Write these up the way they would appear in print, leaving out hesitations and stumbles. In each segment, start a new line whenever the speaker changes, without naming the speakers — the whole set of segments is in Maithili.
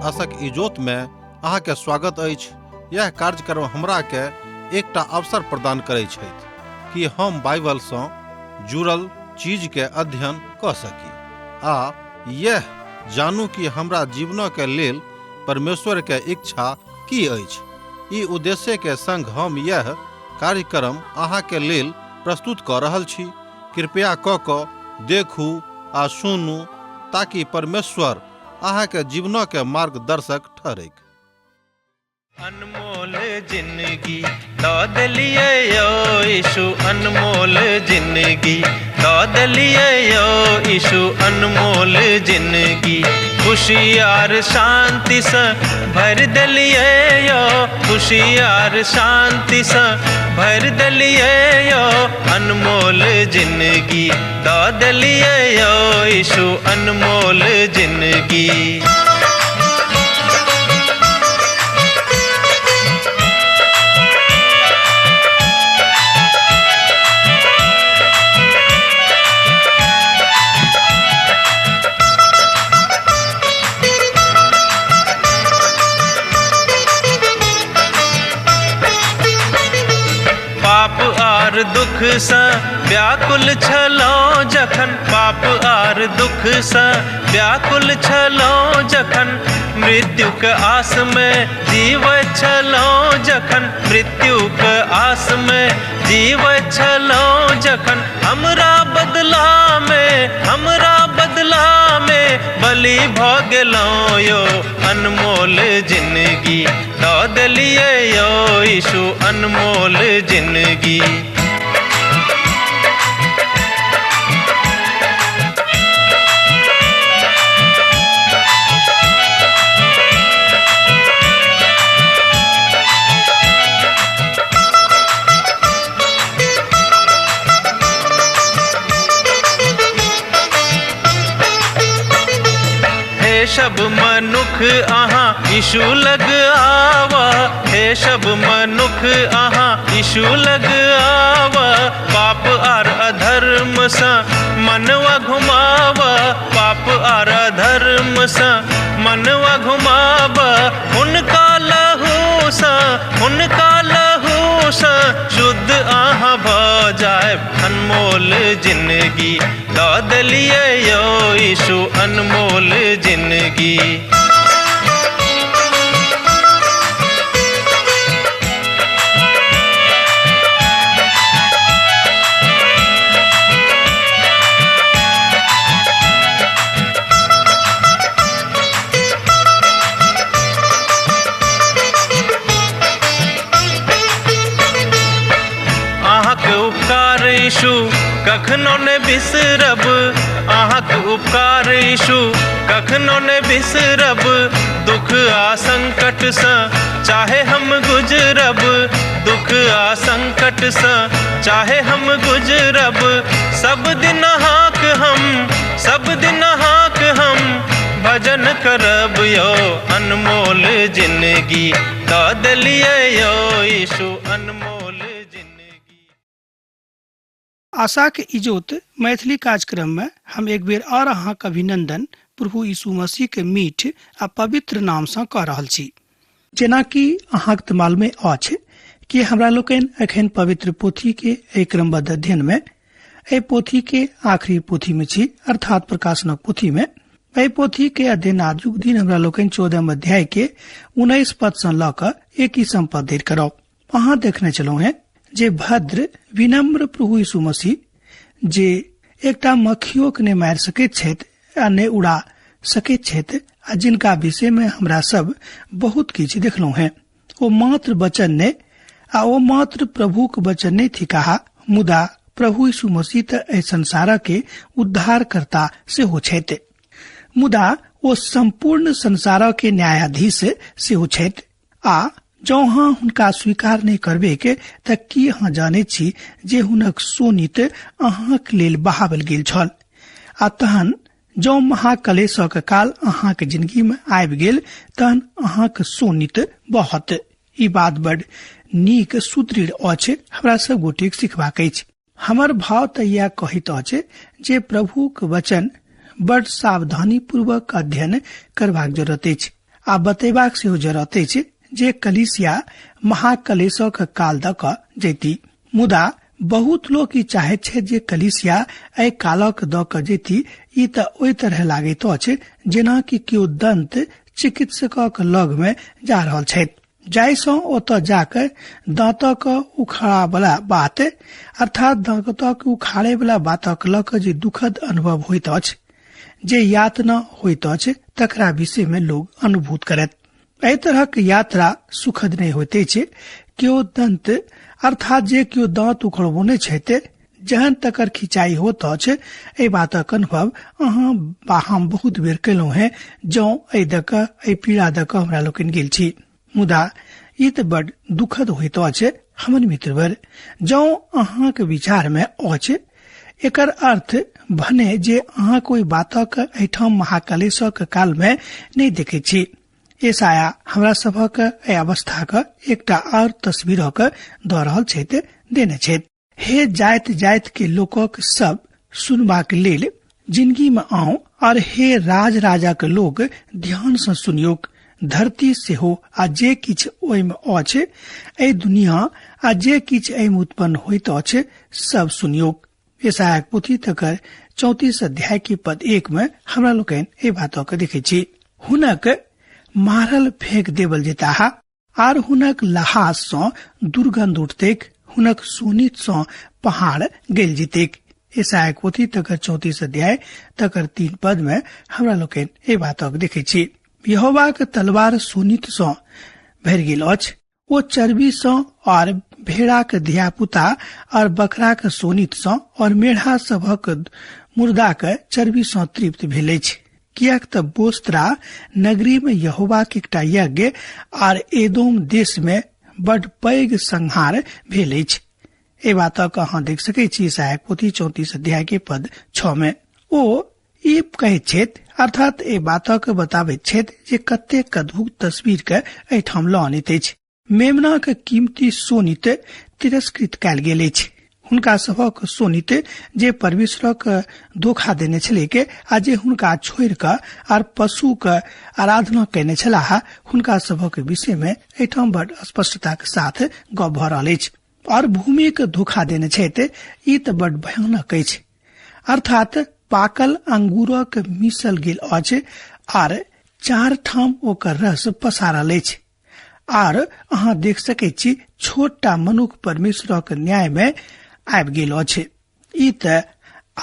आशक इजोत में अहाँ के स्वागत अछि। यह कार्यक्रम हमरा के एकटा अवसर प्रदान करै छथि कि हम बाइबल सँ जुड़ल चीज के अध्ययन कऽ सकी आ यह जानू कि हमरा जीवन के लेल परमेश्वर के इच्छा की अछि। ई उद्देश्य के संग हम यह कार्यक्रम अहाँ के लेल प्रस्तुत कऽ रहल छी। कृपया कऽ कऽ देखू आ सुनू ताकि परमेश्वर अहाँ के जीवन के मार्गदर्शक ठहरैक।
अनमोल जिंदगी दऽ देलियै यौ यीशु, अनमोल जिंदगी दऽ देलियै यौ यीशु, अनमोल जिंदगी खुशी आर शांतिसँ भरि देलियै यौ, खुशी आर शांतिसँ भरि देलियै यौ, अनमोल जिंदगी दऽ देलियै यौ यीशु, अनमोल जिंदगी। पाप आर दुख सँ व्याकुल छलहुँ जखन, पाप आर दुख सँ व्याकुल छलहुँ जखन, मृत्युक आस में जीवैत छलहुँ जखन, मृत्युक आस में जीवैत छलहुँ जखन, हमरा बदला में, हमरा बदला में बलि भऽ गेलहुँ यौ, अनमोल जिंदगी दऽ देलियै यौ यीशु, अनमोल जिंदगी। हे सब मनुख अहाँ यीशु लग आवा, हे सब मनुख अहाँ यीशु लग आवा, पाप आर अधर्म सँ मनवा घुमावा, पाप आर अधर्म सँ मनवा घुमावा, हुनका लहू सँ, हुनका लहू सँ शुद्ध अहाँ भऽ जायब, अनमोल जिंदगी दऽ देलियै यौ यीशु, अनमोल जिंदगी। अहाँके उपकार यीशु कखनो ने बिसरब, अहाँके उपकार यीशु कखनो ने बिसरब, दुख आ संकट सँ चाहे हम गुजरब, दुख आ संकट सँ चाहे हम गुजरब, सब दिन अहाँक हम, सब दिन अहाँक हम भजन करब यौ, अनमोल जिंदगी दऽ देलियै यौ यीशु, अनमोल जिंदगी।
आशाक इजोत मैथिली कार्यक्रम में हम एक बेर और अहाँक अभिनंदन प्रभु यीशु मसीह के मीठ आ पवित्र नाम सँ कऽ रहल छी। जेनाकि अहाँक तऽ मालूमे अछि कि हमरा लोकनि एखन पवित्र पोथी के एहि क्रमबद्ध अध्ययन में एहि पोथी के आखिरी पोथी में छी, अर्थात प्रकाशनक पोथी में। एहि पोथी के अध्ययन आजुक दिन हमरा लोकनि 14 अध्याय के 19 पद सँ लऽ कऽ 21 पद धरि करब। अहाँ देखने छलहुँ हेँ जे भद्र विनम्र प्रभु यीशु मसीह जे एकटा मक्खियो के नहि मारि सकैत छथि आ नहि उड़ा सकैत छथि आ जिनका विषय में हमरा सब बहुत किछु देखलहुँ हेँ, ओ मात्र वचन नहि आ ओ मात्र प्रभुक वचन नहि थिकाह, मुदा प्रभु यीशु मसीह तऽ एहि संसार के उद्धारकर्ता सेहो छथि, मुदा ओ संपूर्ण संसार के न्यायाधीश सेहो छथि। आ जँ अहाँ हुनका स्वीकार नहि करबेक तऽ की अहाँ जानैत छी जे हुनक शोणित अहाँक लेल बहावल गेल छल? आ तहन जँ महाकलेशक काल अहाँक जिंदगी में आबि गेल तहन अहाँक शोणित बहत। ई बात बड़ नीक सुदृढ़ अछि, हमरा सब गोटेक सिखबाक अछि। हमर भाव तऽ इएह कहैत अछि जे प्रभुक वचन बड़ सावधानी पूर्वक अध्ययन करबाक जरूरत अछि। आ बतेबाक सेहो जरूरत अछि जे कलीसिया महाकलेशक काल दऽ कऽ जैती। मुदा बहुत लोक ई चाहैत छथि जे कलीसिया एहि कालक दऽ कऽ जैती। ई तऽ ओहि तरह लागैत अछि जेना कि केओ दंत चिकित्सकक लग मे जा रहल छथि, जाहि सँ ओतऽ जाकऽ दाँतक उखाड़ावला बात अर्थात दाँतक उखाड़े वाला बातक लऽ कऽ जे दुखद अनुभव होइत अछि, जे यातना होइत अछि, तकरा विषय मे लोग अनुभूत करत। एहि तरहक यात्रा सुखद नहि होइत अछि। केओ दंत अर्थात जे केओ दाँत उखड़बौने छथि, जहन तकर खिंचाई होइत अछि, एहि बातक अनुभव अहाँ बा हम बहुत बेर केलहुँ हेँ, जौं एहि दऽ कऽ एहि पीड़ा दऽ कऽ हमरा लोकनि गेल छी। मुदा ई तऽ बड दुखद होइत अछि हमर मित्रवर, जौं अहाँक विचार मे अछि एकर अर्थ भने जे अहाँ कोई बातक एहिठाम महाकलेशक काल मे नहि देखैत छी। यशायाह हमरा सभक एहि अवस्थाक एकटा आओर तस्वीरक दऽ रहल छथि, देने छथि। हे जाइत जाइत के लोकक सब सुनबाक लेल जिंदगी में आउ, और हे राज राजा के लोग ध्यान से सुनियोक। धरती सेहो आ जे किछु ओहिमे अछि, एहि दुनिया आ जे किछु एहिमे उत्पन्न होइत अछि, सब सुनियोक। यशायाह पोथी तकर 34 अध्याय के पद 1 में हमरा लोकनि एहि बात के देखै छी। हुनक मारल फेंक देवल जेताह आर हुनक लहास सँ दुर्गंध उठतेक, हुनक शोणित सँ पहाड़ गलि जेतेक। यशायाह पोथी तकर 34 अध्याय तकर 3 पद में हमरा लोकनि एहि बातक देखै छी। यहोवाक तलवार शोणित सँ भरि गेल अछि, ओ चर्बी सँ और भेड़ाक धियापुता और बकराक शोणित सँ और मेढ़ा सभक मुर्दाक चर्बी सँ तृप्त भेल अछि। किएक तऽ बोस्त्रा नगरी में यहोवाक एकटा यज्ञ आर एदोम देश में बड पैघ संहार भेल अछि। एहि बातक अहाँ देख सकै छी यशायाह पोथी 34 अध्याय के पद 6 में। ओ ई कहैत छथि, अर्थात एहि बातक बताबैत छथि जे कतेक अद्भुत तस्वीर के एहिठाम लऽ अनैत अछि। मेमनाक कीमती शोणित तिरस्कृत कयल गेल अछि। हुनका सभक शोणित जे परमेश्वरक धोखा देने छलैक आ जे हुनका छोड़ि कऽ आर पशुक आराधना कयने छलाह, हुनका सभक विषय मे एहिठाम बड स्पष्टताक साथ गप भऽ रहल अछि। और भूमिक धोखा देने छथि, ई तऽ बड भयानक अछि। अर्थात पाकल अंगूरक मिसल गेल अछि आर 4 ठाम ओकर रस पसारल अछि। आर अहाँ देख सकैत छी छोटा मनुख परमेश्वरक न्याय में आबि गेल अछि। ई तऽ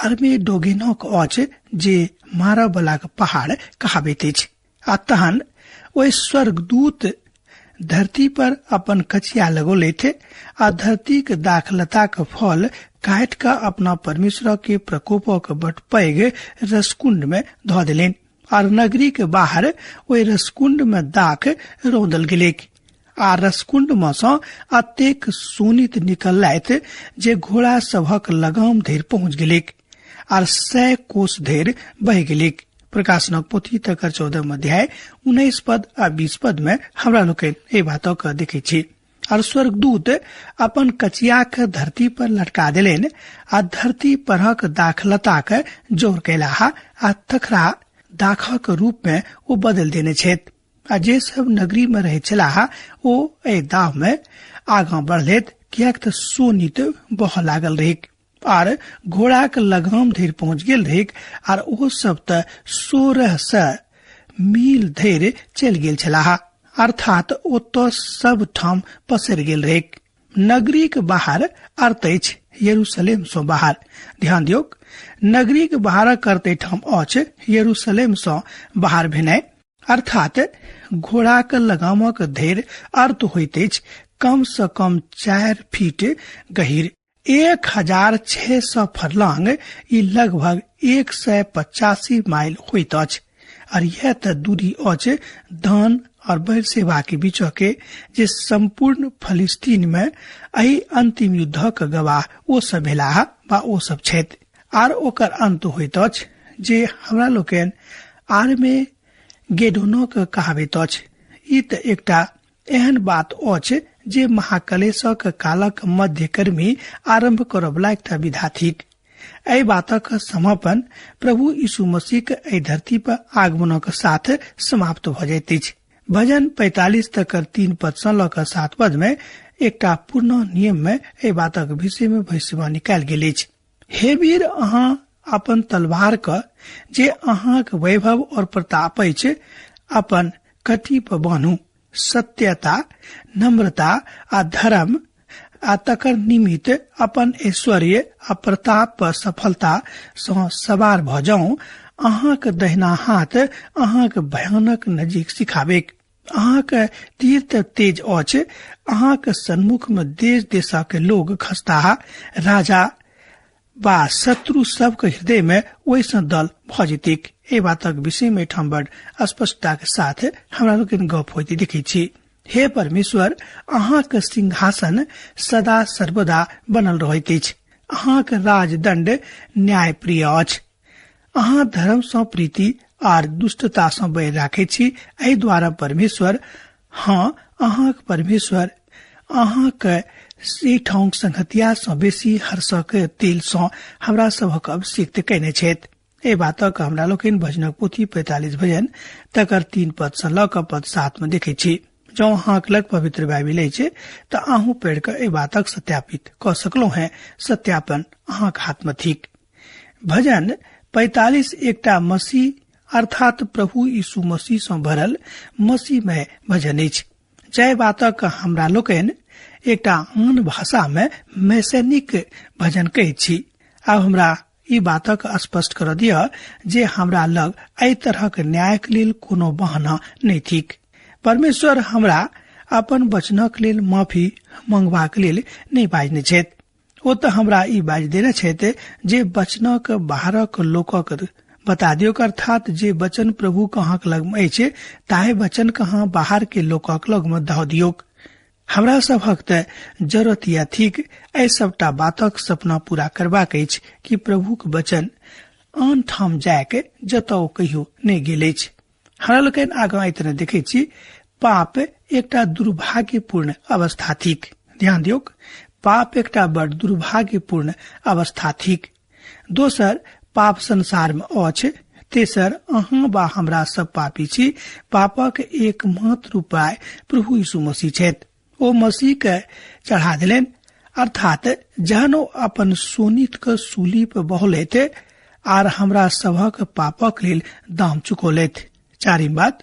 आर्मेडोगेनक अछि जे मारऽ बलाक पहाड़ कहाबैत अछि। आ तहन ओहि स्वर्गदूत धरती पर अपन कचिया लगौलथि आ धरतीक दाखलताक फल काटि कऽ अपना परमेश्वर के प्रकोपक बड पैघ रसकुंड में धऽ देलनि। आर नगरी के बाहर ओहि रसकुंड में दाख रौदल गेलैक आ रसकुंड में सँ अतेक शोणित निकललथि जे घोड़ा सभक लगाम धरि पहुंच गेलैक आर 100 कोस धरि बहि गेलैक। प्रकाशनक पोथी तकर 14 अध्याय 19 पद आ 20 पद में हमरा लोकनि एहि बातक देखै छी। और स्वर्गदूत अपन कचिया के धरती पर लटका देलनि आ धरती परहक दाखलताक जोर कयलाह आ तकरा दाखक रूप में ओ बदलि देने छथि। आ जे सब नगरी में रहैत छलाह ओ एहि दाव में आगाँ बढ़लथि, किएक तऽ शोणित बहऽ लागल रहैक आर घोड़ाक लगाम धरि पहुंच गेल रहैक आर ओ सब तऽ 1600 मील धरि चलि गेल छलाह, अर्थात ओतऽ सब ठाम पसरि गेल रहैक। नगरीक बाहर अर्थ अछि यरूशलेम सँ बाहर। ध्यान दियौक, नगरीक बाहरक अर्थ एहिठाम अछि यरूशलेम सँ बाहर भेनाइ, अर्थात घोड़ाक लगामक धरि अर्थ होइत अछि कम सँ कम 4 फीट गहीर। 1600 फरलांग ई लगभग 185 माइल होइत अछि। और यह तऽ दूरी अछि दान और बेरसेबा के बीच के, जे संपूर्ण फलिस्तीन में एहि अंतिम युद्धक गवाह ओ सब भेलाह वा ओ सब छथि। आर ओकर अंत होइत अछि जे हमरा लोकनि आर में गेडोनक कहाबैत अछि। ई तऽ एकटा एहन बात अछि जे महाकलेशक कालक मध्यकर्मी आरंभ करबला एकटा विधा थिक। एहि बातक समापन प्रभु यीशु मसीहक एहि धरती पर आगमनक साथ समाप्त भऽ जाइत अछि। भजन 45 तकर 3 पद सँ लऽ कऽ 7 पद में एकटा पूर्ण नियम में एहि बातक विषय में भविष्यवाणी कयल गेल अछि। हे वीर, अहाँ अपन तलवार के जे अहाँक वैभव और प्रताप अछि अपन कटी पर बान्हू। सत्यता, नम्रता आ धर्म आ तकर निमित्त अपन ऐश्वर्य आ प्रताप पर सफलता सँ सवार भऽ जाउ। अहाँक दहिना हाथ अहाँक भयानक नजीक सिखाबेक। अहाँक तीर तऽ तेज अछि। अहाँक सन्मुख में देश देशक लोग खसताह। राजा बा शत्रु सबके हृदय में ओहिसँ दल भऽ जेतीक। एहि बातक विषय में एहिठाम बड़ स्पष्टता के साथ हमरा लोकनि गप होइत देखै छी। हे परमेश्वर, अहाँक सिंहासन सदा सर्वदा बनल रहैत अछि। अहाँक राजदंड न्यायप्रिय अछि। अहाँ धर्म सँ प्रीति आर दुष्टता सँ बैर राखै छी। एहि द्वारा परमेश्वर, हाँ अहाँक परमेश्वर अहाँक एहिठाम संगतिया सँ बेसी हर्षक तेल सँ हमरा सभक अभिषिक्त कयने छथि। एहि बातक हमरा लोकनि भजनक पोथी 45 भजन तकर 3 पद सँ लऽ कऽ पद 7 में देखै छी। जँ अहाँक लग पवित्र बाइबिल अछि तऽ अहूँ पढ़ि कऽ एहि बातक सत्यापित कऽ सकलहुँ हैं। सत्यापन अहाँक हाथ में थिक। भजन 45 एकटा मसीह अर्थात प्रभु यीशु मसीह सँ भरल मसीहमय भजन अछि। जाहि बातक हमरा लोकनि एकटा आन भाषा में मैसेनिक भजन कहैत छी। आब हमरा ई बातक स्पष्ट करऽ दिअ जे हमरा लग एहि तरहक न्यायक लेल कोनो बहाना नहि थिक। परमेश्वर हमरा अपन वचनक लेल माफी मंगबाक लेल नहि बाजने छथि। ओ तऽ हमरा ई बाजि देने छथि जे वचनक बाहरक लोकक बता दियौक, अर्थात जे वचन प्रभु अहाँक लगमे अछि ताहि वचन के अहाँ बाहर के लोकक लगमे दऽ दियौक। हमरा सभक तऽ जरूरत यैह थिक एहि सबटा बातक सपना पूरा करबाक अछि कि प्रभुक वचन आन ठाम जायके जतऽ ओ कहियो नहि गेल अछि। हमरा लोकनि आगाँ एहि तरह देखै छी, पाप एकटा दुर्भाग्यपूर्ण अवस्था थिक। ध्यान दियौक, पाप एकटा बड़ दुर्भाग्यपूर्ण अवस्था थिक। दोसर, पाप संसार में अछि। तेसर, अहाँ बा हमरा सब पापी छी। पापक एकमात्र उपाय प्रभु यीशु मसीह छथि। ओ मसीह के चढ़ा देलनि, अर्थात जहन ओ अपन शोणित के सूली पर बहौलथि आर हमरा सभक पापक लेल दाम चुकौलथि। चारिम बात,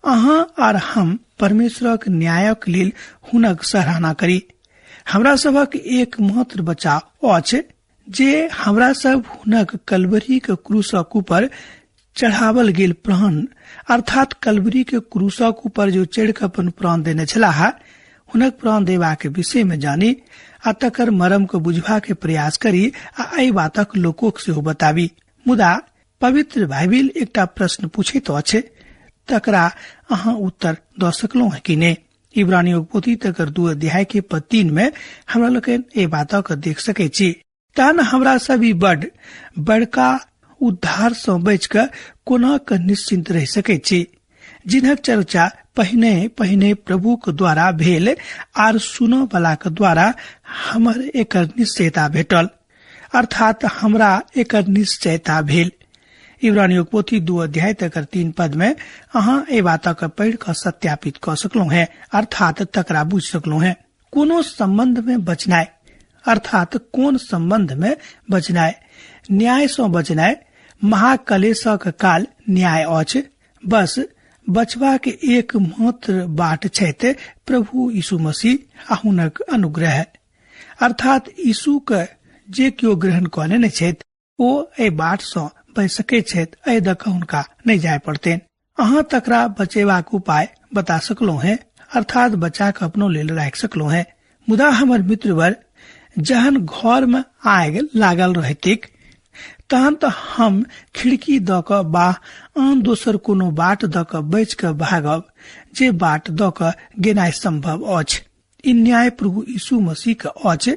अहाँ आर हम परमेश्वरक न्यायक लेल हुनक सराहना करी। हमरा सभक एकमात्र बचाव अछि जे हमरा सब हुनक कलवरी के क्रूसक ऊपर चढ़ावल गेल प्राण, अर्थात कलवरी के क्रूसक ऊपर जो चढ़ि कऽ अपन प्राण देने छलाह, हुनक प्राण देबाक विषय में जानी आ तकर मरम के बुझबा के प्रयास करी आ एहि बातक लोकोक सेहो बताबी। मुदा पवित्र बाइबिल एकटा प्रश्न पूछैत अछि, तकरा अहाँ उत्तर दऽ सकलहुँ हैं कि नहि? इब्रानियों पोथी तकर 2 अध्याय के पद 3 में हमरा लोकनि एहि बातक देख सकै छी। तहन हमरा सब ई बड बड़का उद्धार सँ बचि कऽ कोना कऽ निश्चिंत रहि सकै छी, जिनक चर्चा पहिने पहिने प्रभुक द्वारा भेल आर सुनऽ बलाक द्वारा हमर एकर निश्चयता भेटल, अर्थात हमरा एकर निश्चयता भेल। इब्रानियों पोथी 2 अध्याय तकर 3 पद में अहाँ एहि बातक पढ़ि कऽ सत्यापित कऽ सकलहुँ हैं, अर्थात तकरा बुझि सकलहुँ हैं। कोनो संबंध में बचनाय, अर्थात कोन संबंध में बचनाय, न्याय सँ बचनाय महाकलेशक काल न्याय अछि। बस बचबाक एकमात्र बाट छथि प्रभु यीशु मसीह आ हुनक अनुग्रह, अर्थात यीशु के जे केओ ग्रहण कऽ लेने छथि ओ एहि बाट सँ बचि सकैत छथि, एहि दऽ कऽ हुनका नहि जाय पड़तनि। अहाँ तकरा बचेबाक उपाय बता सकलहुँ हैं, अर्थात बचा कऽ अपनो लेल राखि सकलहुँ हैं। मुदा हमर मित्रवर, जहन घर में आगि लागल रहतिक तहन तऽ हम खिड़की दऽ कऽ बा आन दोसर कोनो बाट दऽ कऽ बचि कऽ भागब जे बाट दऽ कऽ गेनाइ संभव अछि। ई न्याय प्रभु यीशु मसीह के अछि,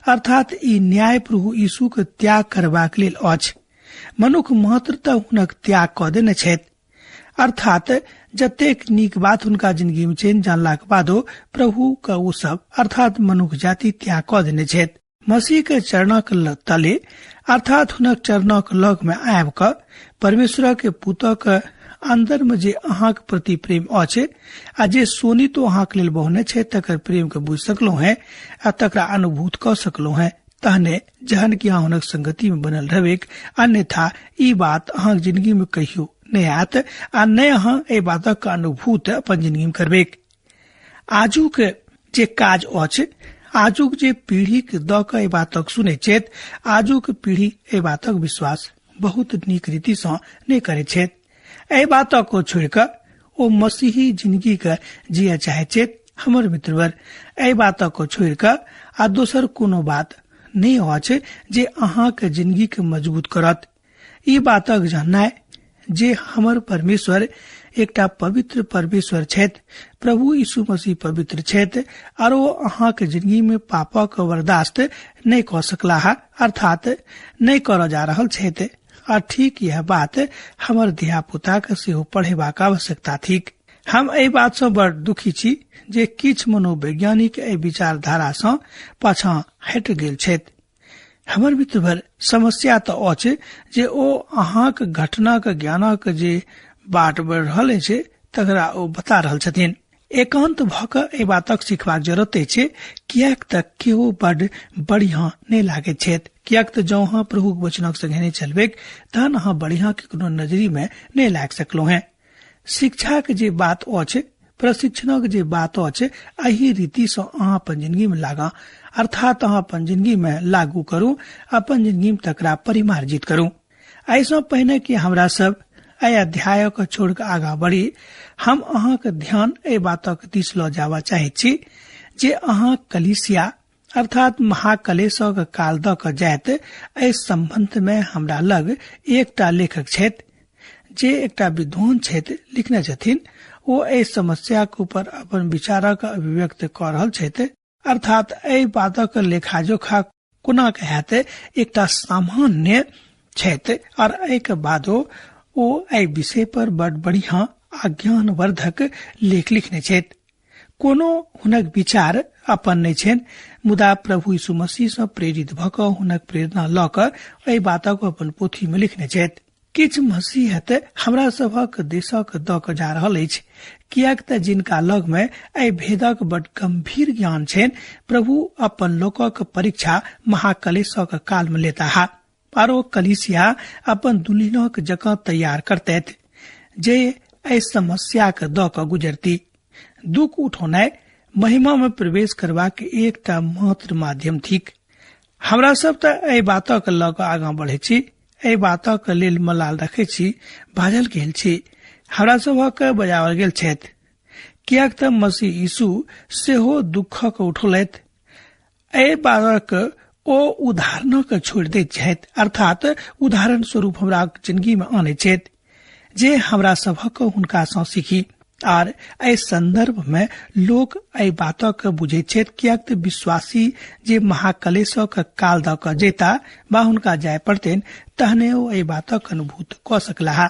अर्थात ई न्याय प्रभु यीशु के त्याग करबाक लेल अछि। मनुख मात्र तऽ हुनक त्याग कऽ देने छथि, अर्थात जतेक नीक बात हुनका जिंदगी में छनि जानलाक बादो प्रभु के ओ सब अर्थात मनुख जाति त्याग कऽ देने छथि। मसीह के चरणक तले अर्थात हुनक चरणक लग में आबि कऽ परमेश्वर के पुतक अंदर में जे अहाँक प्रति प्रेम अछि आ जे सोनितो अहाँक लेल बहने छै तकर प्रेम के बुझि सकलहुँ हैं आ तकरा अनुभूत कऽ सकलहुँ हैं, तहने जहन कि अहाँ हुनक संगति में बनल रहबेक, अन्यथा ई बात अहाँक जिंदगी में कहियो नहि आयत आ नहि अहाँ एहि बातक अनुभूत अपन जिंदगी में करबेक। आजुक जे काज अछि, आजुक जे पीढ़ी के दऽ कऽ एहि बातक सुनै छथि, आजुक पीढ़ी एहि बातक विश्वास बहुत नीक रीति सँ नहि करै छथि। एहि बातक छोड़ि कऽ ओ मसीही जिंदगी के जिय चाहै छथि। हमर मित्रवर, एहि बातक छोड़ि कऽ आ दोसर कोनो बात नहि अछि जे अहाँक जिंदगी के मजबूत करत। ई बातक जाननाइ जे हमर परमेश्वर एकटा पवित्र परमेश्वर छथि, प्रभु यीशु मसीह पवित्र छथि आर ओ अहाँक जिंदगी में पापक बर्दाश्त नहि कऽ सकलाह, अर्थात नहि करऽ जा रहल छथि। आ ठीक यह बात हमर धिया-पुता के सेहो पढ़ेबाक आवश्यकता थिक। हम एहि बात सँ बड़ दुखी छी जे किछु मनोवैज्ञानिक एहि विचारधारा सँ पाछाँ हटि गेल छथि। हमर मित्रवर, समस्या तऽ अछि जे ओ अहाँक घटनाक ज्ञानक जे बाट बढ़ि रहल अछि तकरा ओ बता रहल छथिन। एकांत भऽ कऽ एहि बातक सिखबाक जरूरत अछि, किएक तऽ केओ बड बढ़िया नहि लागैत छथि। किएक तऽ जँ अहाँ प्रभुक वचनक संगे नहि चलबैक तहन अहाँ बढ़िया के कोनो नजरी में नहि लागि सकलहुँ हैं। शिक्षाक जे बात अछि, प्रशिक्षणक जे बात अछि, एहि रीति सँ अहाँ अपन जिंदगी में लागा, अर्थात अहाँ अपन जिंदगी में लागू करू, अपन जिंदगी में तकरा परिमार्जित करू। एहिसँ पहिने कि हमरा सब एहि अध्यायक छोड़ कऽ आगाँ बढ़ी, हम अहाँक ध्यान एहि बातक दिस लऽ जाबऽ चाहैत छी जे अहाँ कलीसिया अर्थात महाकलेशक काल दऽ कऽ जायत। एहि संबंध में हमरा लग एकटा लेखक छथि जे एकटा विद्वान छथि, लिखने छथिन। ओ एहि समस्याक ऊपर अपन विचारक अभिव्यक्त कऽ रहल छथि, अर्थात एहि बातक लेखा-जोखा कोना के हैत एकटा सामान्य छथि और एहि के बादो ओ एहि विषय पर बड़ बढ़िया आ ज्ञानवर्धक लेख लिखने छथि। कोनो हुनक विचार अपन नहि छनि, मुदा प्रभु यीशु मसीह सँ प्रेरित भऽ कऽ हुनक प्रेरणा लऽ कऽ एहि बातक अपन पोथी मे लिखने छथि। किछु मसीहत हमरा सभक देशक दऽ कऽ जा रहल अछि, किएक तऽ जिनका लग मे एहि भेदक बड गंभीर ज्ञान छनि, प्रभु अपन लोकक परीक्षा महाकलेशक काल मे लेताह आर ओ कलीसिया अपन दुल्हनक जकाँ तैयार करतथि जे एहि समस्याक दऽ कऽ गुजरती। दुख उठौनाइ महिमा मे प्रवेश करबाक एकटा मात्र माध्यम थिक। हमरा सब तऽ एहि बातक लऽ कऽ आगाँ बढ़ै छी, एहि बातक लेल मलाल रखै छी, बाजल गेल छी, हमरा सभक बजाओल गेल छथि, किएक तऽ मसीह यीशु सेहो दुखक उठौलथि। एहि बातक ओ उदाहरणक छोड़ि दैत छथि, अर्थात उदाहरण स्वरूप हमरा जिंदगी मे आनैत छथि जे हमरा सभक हुनका सँ सीखी। आर एहि संदर्भ मे लोक एहि बातक बुझैत छथि, किएक तऽ विश्वासी जे महाकलेशक काल दऽ कऽ जेता वा हुनका जाय पड़तनि तहने ओ एहि बातक अनुभूत कऽ सकलाह।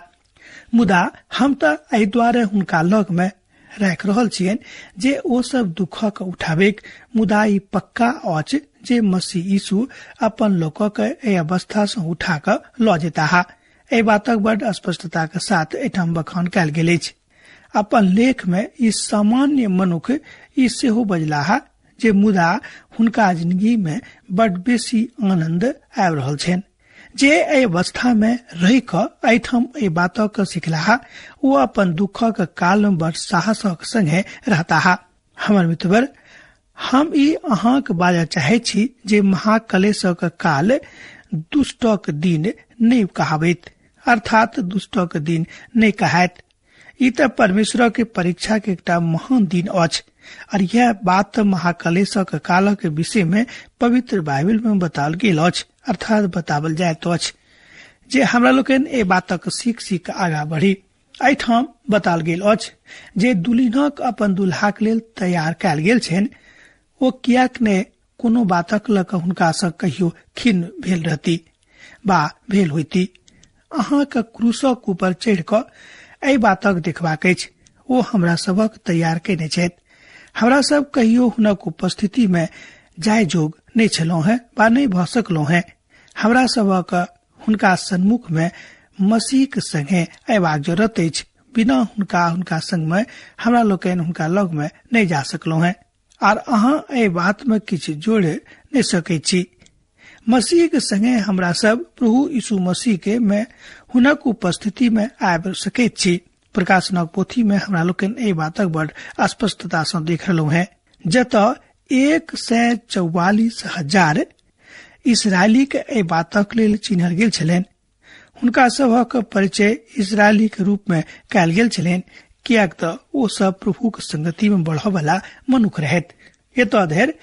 मुदा हम तऽ एहि दुआरे हुनका लग मे राखि रहल छियनि जे ओ सब दुखक उठाबैक, मुदा ई पक्का अछि जे मसीह यीशु अपन लोकक एहि अवस्था सँ उठा कऽ लऽ जेताह। एहि बातक बड स्पष्टताक साथ एहिठाम बखान कयल गेल अछि। अपन लेख मे ई सामान्य मनुख ई सेहो बजलाह जे मुदा हुनका जिंदगी मे बड बेसी आनंद आबि रहल छनि जे एहि अवस्था मे रहि कऽ एहिठाम एहि बातक सिखलाह। ओ अपन दुखक काल मे बड साहसक संगे रहताह। हमर मित्रवर, हम ई अहाँक बाजऽ चाहैत छी जे महाकलेशक काल दुष्टक दिन नहि कहाबैत, अर्थात दुष्टक दिन नहि कहायत। ई तऽ परमेश्वरक के परीक्षा के एकटा महान दिन अछि और यह बात महाकलेशक कालक विषय में पवित्र बाइबल में बताओल गेल अछि, अर्थात बतावल जाइत अछि जे हमरा लोकनि एहि बातक सीख सीख आगाँ बढ़ी। एहिठाम बताओल गेल अछि जे दुल्हनक अपन दुल्हाक लेल तैयार कयल गेल छनि, ओ किएक ने कोनो बातक लऽ कऽ हुनका सँ कहियो खिन्न भेल रहती बा भेल होइती। अहाँक क्रूसक ऊपर चढ़ि कऽ एहि बातक देखबाक अछि। ओ हमरा सबक तैयार कयने छथि। हमरा सब कहियो हुनक उपस्थिति मे जाय जोग नहि छलहुँ हेँ वा नहि भऽ सकलहुँ हेँ। हमरा सबक हुनका सन्मुख मे मसीहक संगे अयबाक जरूरत अछि बिना हुनका हुनका संग में हमरा लोकनि हुनका लग में नहि जा सकलहुँ हैं। आर अहाँ एहि बात में किछु जोड़ि नहि सकैत छी। मसीह के संगे हमरा सब प्रभु यीशु मसीह के में हुनक उपस्थिति में आबि सकैत छी। प्रकाशनक पोथी में हमरा लोकनि एहि बातक बड़ स्पष्टता सँ देख रहलहुँ हैं, जतऽ 144,000 इसराइली के एहि बातक लेल चिन्हल गेल छलनि। हुनका सभक परिचय इसराइली के रूप में कयल गेल छलनि, किएक तऽ ओ सब प्रभुक संगति में बढ़य वाला मनुख रहैत। एतऽ धरि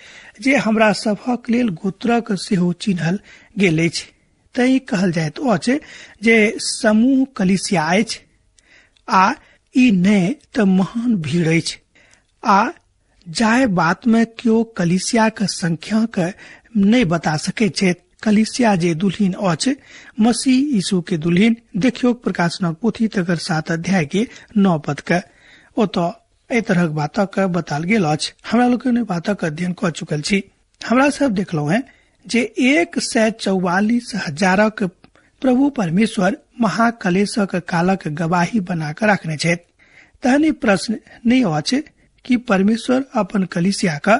जे हमरा सभक लेल गोत्रक सेहो चिन्हल गेल अछि। तैं कहल जाइत अछि जे समूह कलीसिया अछि आ ई नहि तऽ महान भीड़ अछि। आ जाहि बात में केओ कलीसिया के संख्या के नहि बता सकैत छथि, कलीसिया जे दुल्हिन अछि, मसीह यीशु के दुल्हिन, देखियौ प्रकाशनक पोथी तकर 7 अध्याय के 9 पद के, ओतऽ एहि तरहक बातक बताल गेल अछि। हमरा लोकनि बातक अध्ययन कऽ चुकल छी। हमरा सब देखलहुँ हैं जे 144,000 प्रभु परमेश्वर महाकलेशक कालक गवाही बना कऽ रखने छथि। तहन ई प्रश्न नहि अछि कि परमेश्वर अपन कलीसिया के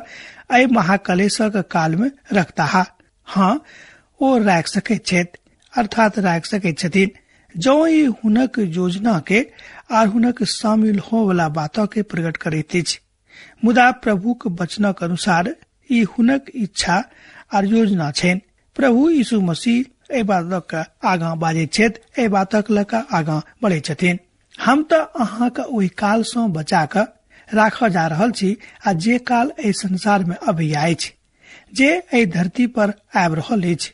एहि महाकलेशक काल में रखता। हाँ, ओ राखि सकैत छथि, अर्थात राखि सकैत छथिन, जँ ई हुनक योजना के आर हुनक शामिल होवला बात के प्रकट करैत अछि। मुदा प्रभुक वचनक अनुसार ई हुनक इच्छा आर योजना छनि। प्रभु यीशु मसीह एहि बातक आगाँ बाजैत छथि, एहि बातक लऽ कऽ आगाँ बढ़ैत छथिन। हम तऽ अहाँके ओहि काल सँ बचा कऽ राखऽ जा रहल छी आ जे काल एहि संसार में अबैया अछि, जे एहि धरती पर आबि रहल अछि,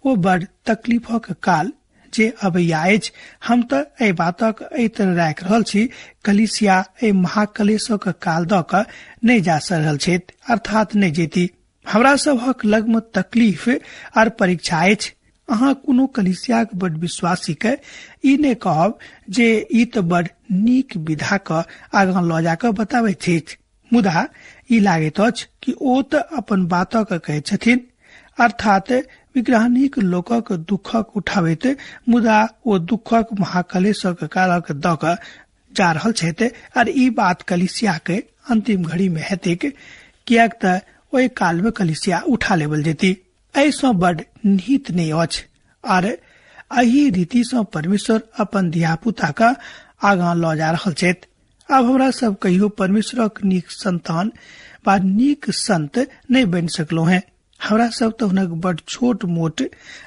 ओ बड़ तकलीफक काल जे अबैया अछि। हम तऽ एहि बातक एहि तरह राखि रहल छी, कलीसिया एहि महाकलेशक काल दऽ कऽ नहि जा रहल छथि, अर्थात नहि जेती। हमरा सभक लगमे तकलीफ आर परीक्षा अछि। अहाँ कोनो कलीसियाक बड़ विश्वासी के ई नहि कहब जे ई तऽ बड़ नीक विधा के आगाँ लऽ जा कऽ बताबैत छथि, मुदा ई लागैत अछि कि ओ तऽ अपन बातक कहैत छथिन, अर्थात विग्रहणीक लोकक दुखक उठाबैत, मुदा ओ दुखक महाकलेशक कारक दऽ कऽ जा रहल छथि। आर ई बात कलीसिया के अंतिम घड़ी में हेतैक, किएक तऽ ओहि काल में कलीसिया उठा लेबल जेती। एहिसँ बड़ निहित नहि अछि। आर एहि रीति सँ परमेश्वर अपन धियापुता के आगाँ लऽ जा रहल छथि। आब हमरा सब कहियो परमेश्वरक नीक संतान वा नीक संत नहि बनि सकलहुँ हैं। हमरा सब तऽ हुनक बड़ छोट मोट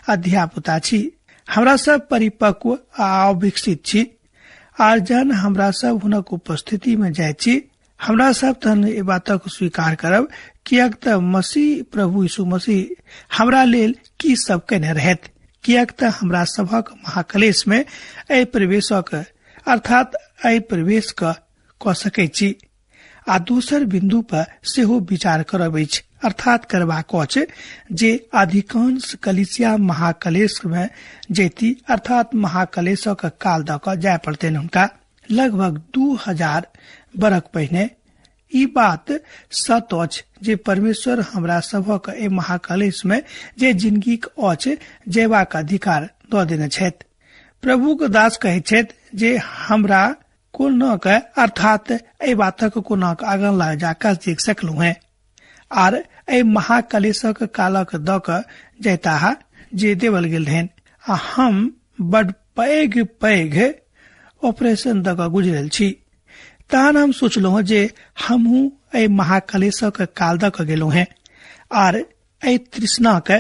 आ धियापुता छी। हमरा सब परिपक्व आ अविकसित छी। आर जहन हमरा सब हुनक उपस्थिति में जाइत छी, हमरा सब तहन एहि बातक स्वीकार करब, किएक तऽ मसीह प्रभु यीशु मसीह हमरा लेल की सब केने रहैत, किएक तऽ हमरा सभक महाकलेश में एहि प्रवेशक अर्थात एहि प्रवेश कऽ सकैत छी। आ दोसर बिन्दु पर सेहो विचार करब अछि, अर्थात करबाक अछि जे अधिकांश कलीसिया महाकलेश में जैती, अर्थात महाकलेशक काल दऽ कऽ जाय पड़तनि हुनका। लगभग 2000 बरख पहिने ई बात सत्य अछि जे परमेश्वर हमरा सभक एहि महाकलेश में जे जिंदगीक अछि जयबाक अधिकार दऽ देने छथि। प्रभुक दास कहैत छथि जे हमरा कोना के अर्थात एहि बातक कोना के आगाँ लऽ जाकऽ देख सकलहुँ हैं, आर एहि महाकलेशक कालक दऽ कऽ जयताह जे देवल गेल रहनि। आ हम बड पैघ पैघ ऑपरेशन दऽ कऽ गुजरल छी। तहन हम सोचलहुँ जे हमहूँ एहि महाकलेशक काल दऽ कऽ गेलहुँ हैं आर एहि तृष्णा के,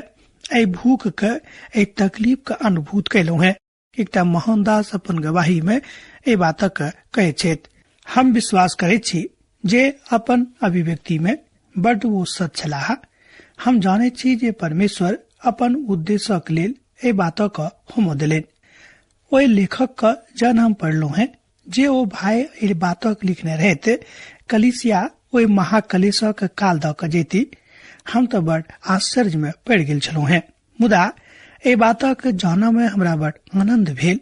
एहि भूख के, एहि तकलीफ के अनुभूत कयलहुँ हैं। एकटा मोहनदास अपन गवाही में एहि बातक कहैत छथि। हम विश्वास करैत छी जे अपन अभिव्यक्ति में बड ओ सच छलाह। हम जानैत छी जे परमेश्वर अपन उद्देश्यक लेल एहि बातक होमो देलनि। ओहि लेखक के जहन हम पढ़लहुँ हैं जे ओ भाय एहि बातक लिखने रहैत, कलीसिया ओहि महाकलेशक काल दऽ कऽ जैती, हम तऽ बड़ आश्चर्य में पड़ि गेल छलहुँ हैं। मुदा एहि बातक जानऽ में हमरा बड़ आनंद भेल,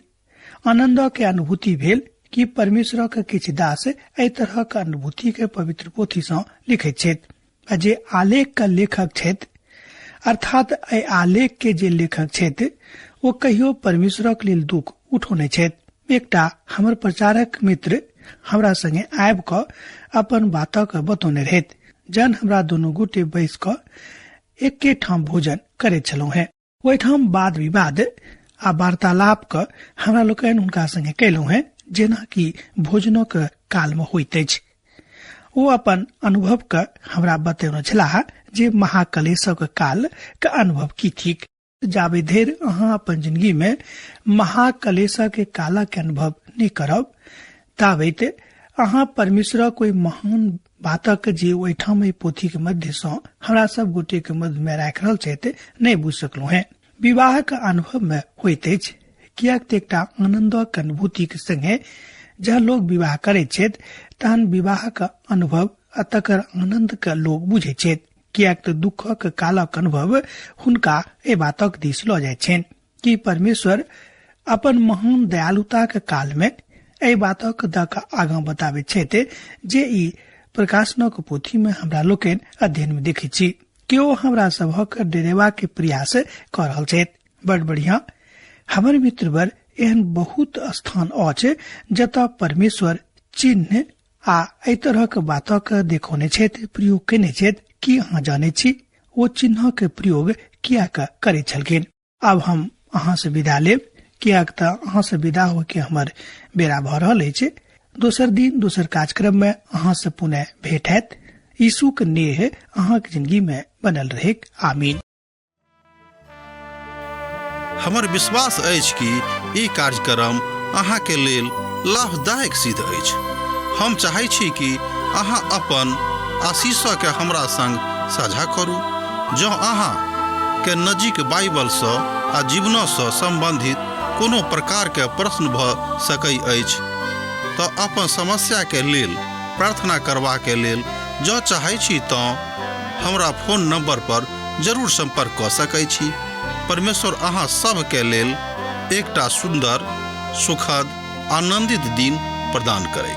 आनंद के अनुभूति भेल कि परमेश्वरक किछु दास एहि तरहक अनुभूति के पवित्र पोथी सँ लिखैत छथि। आ जे आलेख के लेखक छथि, अर्थात एहि आलेख के जे लेखक छथि, ओ कहियो परमेश्वरक लेल दुख उठौने छथि। एकटा हमर प्रचारक मित्र हमरा संगे आबि कऽ अपन बातक बतौने रहथि। जहन हमरा दुनू गोटे बैस कऽ एके ठाम भोजन करैत छलहुँ हेँ, ओहिठाम वाद विवाद आ वार्तालाप कऽ हमरा लोकनि हुनका संगे कयलहुँ हेँ, जेना कि भोजनक कालमे होइत अछि। ओ अपन अनुभव के हमरा बतेने छलाह जे महाकलेशक काल के अनुभव की थिक। जाबे धरि अहाँ अपन जिंदगी में महाकलेशक कालक के अनुभव नहि करब, ताबैत अहाँ परमेश्वरक कोई महान बातक जे ओहिठाम एहि पोथी के मध्य सँ हमरा सब गोटे के मध्य में राखि रहल छथि नहि बुझि सकलहुँ हेँ। विवाहक अनुभव में होइत अछि, किएक तऽ एकटा आनन्दक अनुभूतिक संगे जँ लोक विवाह करैत छथि तहन विवाहक अनुभव आ तकर आनंद के लोक बुझैत छथि, किएक तऽ दुःखक कालक अनुभव हुनका एहि बातक दिस लऽ जाइत छनि कि परमेश्वर अपन महान दयालुताक काल में एहि बातक दऽ कऽ आगाँ बताबैत छथि जे ई प्रकाशनक पोथी में हमरा लोकनि अध्ययन में देखैत छी। केओ हमरा सभक डेरेबा के प्रयास कऽ रहल छथि। बड़ बढ़िया हमर मित्रवर, एहन बहुत स्थान अछि जतऽ परमेश्वर चिन्ह आ एहि तरहक बातक देखौने छथि, प्रयोग केने छथि। की अहाँ जानै छी ओ चिन्हक प्रयोग किएक करैत छलखिन? आब हम अहाँ से विदा लेब, किएक तऽ अहाँ से विदा होके हमर बेरा भऽ रहल अछि। दोसर दिन दोसर कार्यक्रम में अहाँ से पुनः भेंट हैत। यीशुक नेह अहाँक जिंदगी में बनल रहेक। आमीन।
हमर विश्वास अछि कि ई कार्यक्रम अहाँके लेल लाभदायक सिद्ध अछि। हम चाहै छी कि अहाँ अपन आशीषके हमरा संग साझा करू। जँ अहाँ के नजीक बाइबलसँ आ जीवनसँ सम्बन्धित कोनो प्रकारके प्रश्न भऽ सकै अछि तऽ अपन समस्याके लेल प्रार्थना करबाके लेल जँ चाहै छी तँ हमरा फोन नंबर पर जरूर संपर्क कऽ सकै छी। परमेश्वर अहाँ सभके लेल एकटा सुन्दर, सुखद, आनंदित दिन प्रदान करै।